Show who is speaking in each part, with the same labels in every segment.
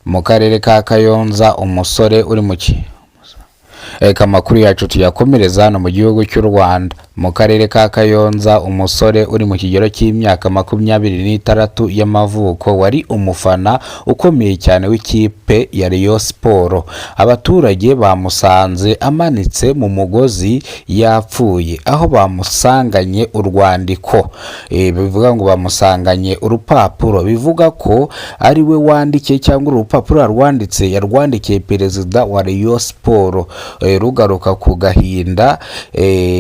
Speaker 1: Mu karere ka Kayonza umusore uri mu ki Reka amakuru yacu tuyakomereza hano mu gihugu cy'u Rwanda. Mu karere ka Kayonza umusore uri mu kigero cy'imyaka 26 y'amavuko wari umufana ukomeye cyane w'ikipe ya Rayon Sports. Abaturage bamusanze amanitse mu mugozi yapfuye, aho bamusanganye urwandiko. Bivuga ngo bamusanganye urupapuro, bivuga ko ari we wandikiye cyangwa uru rupapuro yarwanditse, yarwandikiye perezida wa Rayon Sports. Rugaruka ku gahinda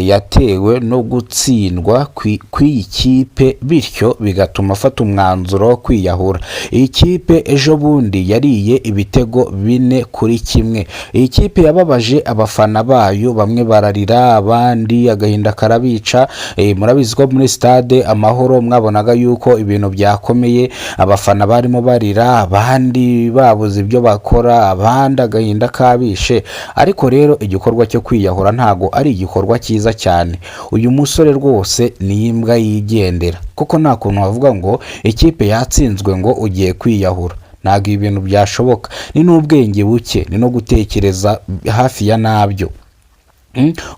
Speaker 1: yatewe no gutsindwa kw'iyi kipe, bityo bigatuma afata umwanzuro wo kwiyahura. Iyi kipe ejo bundi yariye ibitego 4-1. Iyi kipe yababaje abafana bayo, bamwe bararira, abandi agahinda karabica. Murabizi ko muri stade Amahoro mwabonaga yuko ibintu byakomeye, abafana barimo barira, abandi babuze ibyo bakora, abandi agahinda kabishe. Ariko rero igikorwa cyo kwiyahura ntago ari igikorwa cyiza cyane. Uyu musore rwose ni imbwa yigendera, kuko nta kuntu wavuga ngo ikipe yatsinzwe ngo ugiye kwiyahura. Ntabwo ibi bintu byashoboka, ni n'ubwenge buke, ni no gutekereza hafi ya nabyo.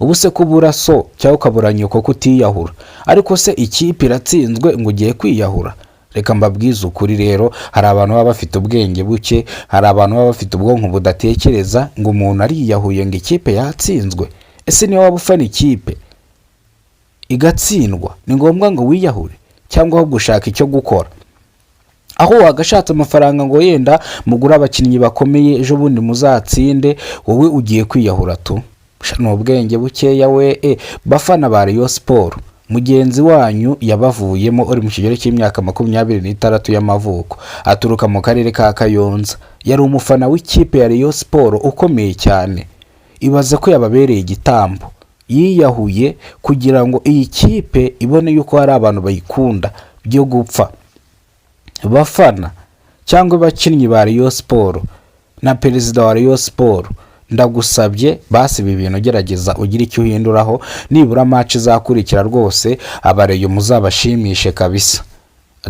Speaker 1: Ubu se kubura so cyangwa ukabura nyoko kutiyahura, ariko se ikipe iratsinzwe ngo ugiye kwiyahura? Reka mbabwize ukuri rero, hari abantu baba bafite ubwenge buke, hari abantu baba bafite ubwonko budatekereza, ngo umuntu ariyahuye ngo ikipe yatsinzwe. Ese niba waba ufana ikipe igatsindwa, ni ngombwa ngo wiyahure cyangwa aho gushaka icyo gukora, aho wagashatse amafaranga ngo yenda mugure abakinnyi bakomeye ejo bundi muzatsinde, wowe ugiye kwiyahura tu? Ni ubwenge bukeya we. Bafana ba Rayon Sports, mugenzi wanyu yabavuyemo uri mu kigero cy'imyaka 26 y'amavuko, aturuka mu karere ka Kayonza, yari umufana w'ikipe ya Rayon Sports ukomeye cyane. Ibaze ko yababereye igitambo, yiyahuye kugira ngo iyi kipe ibone yuko hari abantu bayikunda byo gupfa. Bafana cyangwa abakinnyi ba Rayon Sports na perezida wa Rayon Sports, ndagusabye basi ibi bintu gerageza ugire icyo uhinduraho, nibura match izakurikira rwose abareyo muzabashimishe kabisa.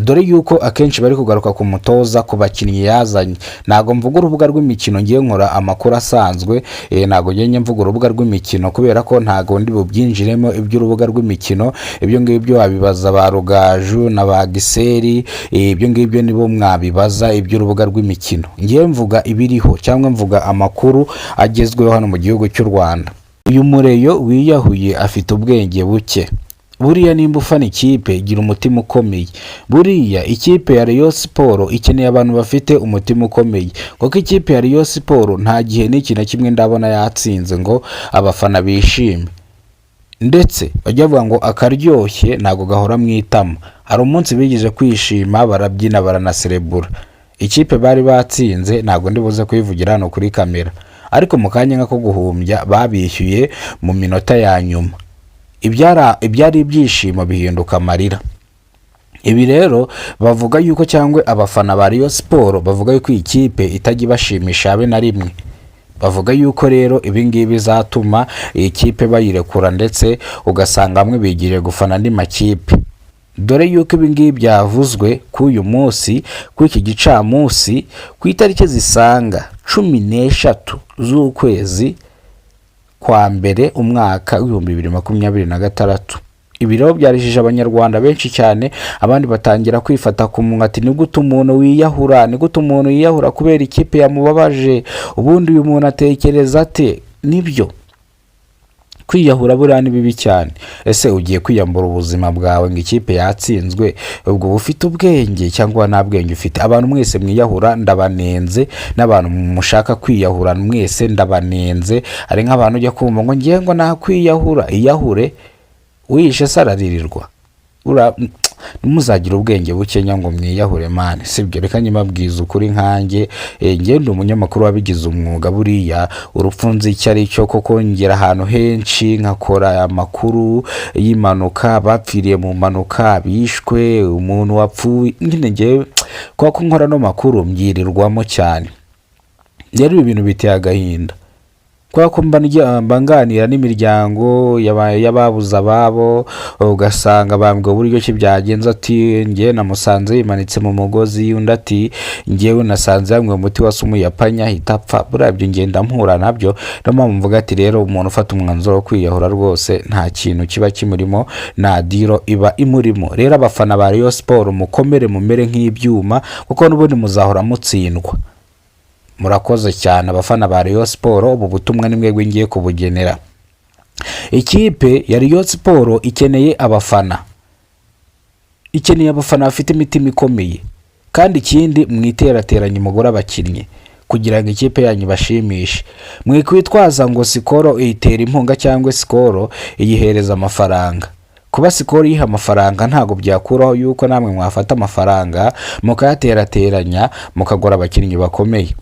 Speaker 1: Dore yuko akenshi bari kugaruka ku mutoza, ku bakinnyi yazanye. Ntabwo mvuga urubuga rw'imikino, ngiye nkora amakuru asanzwe. Ntabwo ngiye mvuga urubuga rw'imikino kubera ko ntabwo ndi bubyinjiremo iby'urubuga rw'imikino. Ibyo ngibyo wabibaza ba Rugaju na ba Giseri, ibyo ngibyo nibo mwabibaza iby'urubuga rw'imikino. Ngiye mvuga ibiriho cyangwa mvuga amakuru agezweho hano mu gihugu cy'u Rwanda. Uyu mureyo wiyahuye afite ubwenge buke. Buriya nimba ufana ikipe, gira umutima ukomeye. Buriya ikipe ya Rayon Sports ikeneye abantu bafite umutima ukomeye, kuko ikipe ya Rayon Sports nta gihe n'iki na kimwe ndabona yatsinze ngo abafana bishime. Ndetse bajya bavuga ngo akaryoshye ntabwo gahora mu itama. Hari umunsi bigeze kwishima, barabyina, baranaserebura ikipe bari batsinze. Ntabwo ndi buze kuyivugira hano kuri kamera, ariko mu kanya nk'ako guhumbya babishyuye mu minota ya nyuma, ibyari ibyishimo bihinduka amarira. Ibi rero bavuga yuko, cyangwa abafana ba Rayon Sports bavuga yuko iyi kipe itajya ibashimisha habe na rimwe. Bavuga yuko rero ibi ngibi bizatuma iyi kipe bayirekura, ndetse ugasanga bamwe bigiriye gufana andi makipe. Dore yuko ibi ngibi byavuzwe kuri uyu munsi, kuri iki gicamunsi, ku itariki zisaga 13 z'ukwezi kwa mbere, umwaka w'2026. Ibi rero byarijije abanyarwanda benshi cyane, abandi batangira kwifata ku munwa ati: "Ni gute umuntu wiyahura? Ni gute umuntu yiyahura kubera ikipe yamubabaje? Ubundi uyu muntu atekereza ate?" Nibyo, kwiyahura buriya ni bibi cyane. Ese ugiye kwiyambura ubuzima bwawe ngo ikipe yatsinzwe? Ubwo uba ufite ubwenge cyangwa nta bwenge ufite? Abantu mwese mwiyahura ndabanenze, n'abantu mushaka kwiyahura mwese ndabanenze. Hari nk'abantu ujya kumva ngo ngiye ngo nakwiyahura. Iyahure, wiyishe se araririrwa? Ntimuzagire ubwenge bukenya ngo mwiyahure man, sibyo? Reka nyibabwize ukuri nkanjye, njye ndi umunyamakuru wabigize umwuga. Buriya urupfu nzi icyo ari cyo, koko ngera ahantu henshi nkakora amakuru y'impanuka, bapfiriye mu mpanuka, bishwe, umuntu wapfuye nyine. Njyewe kubera ko nkora ano makuru mbyirirwamo cyane. Rero ibi bintu biteye agahinda. Kubera ko mba nganira n'imiryango y'ababuze ababo, ugasanga bambwiye uburyo ki byagenze, ati njye namusanze yimanitse mu mugozi, undi ati njyewe nasanze yanyweye umuti wa sumu ya panya ahita apfa. Buriya ibyo ngenda mpura nabyo, niyo mpamvu mvuga ati rero umuntu ufata umwanzuro wo kwiyahura rwose nta kintu kiba kimurimo, nta deal iba imurimo. Rero abafana ba Rayon Sport, mukomere, mumere nk'ibyuma, kuko n'ubundi muzahora mutsindwa. Murakoze cyane, abafana ba Rayon Sport, ubu butumwa ni mwebwe ngiye kubugenera. Ikipe ya Rayon Sport ikeneye abafana, ikeneye abafana bafite imitima ikomeye. Kandi ikindi, mwiterateranye mugure abakinnyi kugira ngo ikipe yanyu ibashimishe. Mwikwitwaza ngo Skol iyitera inkunga cyangwa Skol iyihereza amafaranga. Kuba Skol iyiha amafaranga ntabwo byakuraho yuko namwe mwafata amafaranga mukayaterateranya, mukagura abakinnyi bakomeye.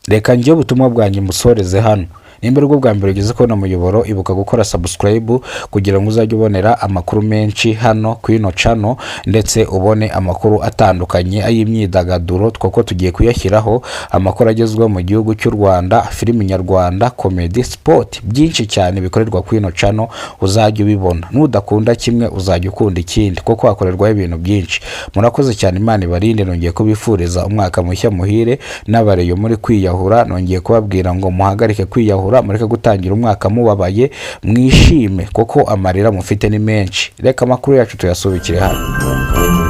Speaker 1: Reka njye ubutumwa bwanjye musoreze hano. Nimba aribwo bwa mbere ugeze kubona umuyoboro, ibuka gukora subscribe kugira ngo uzajye ubonera amakuru menshi hano kuri ino channel, ndetse ubone amakuru atandukanye ay'imyidagaduro, kuko tugiye kuyashyiraho, amakuru agezweho mu gihugu cy'u Rwanda, filimi nyarwanda, comedy, sport, byinshi cyane bikorerwa kuri ino channel uzajya ubibona. Nudakunda kimwe uzajya ukunda ikindi, kuko hakorerwaho ibintu byinshi. Murakoze cyane, Imana ibarinde. Nongeye kubifuriza umwaka mushya muhire. N'abareyo muri kwiyahura, nongeye kubabwira ngo muhagarike kwiyahura, mureke gutangira umwaka mubabaye, mwishime kuko amarira mufite ni menshi. Reka amakuru yacu tuyasubikire hano.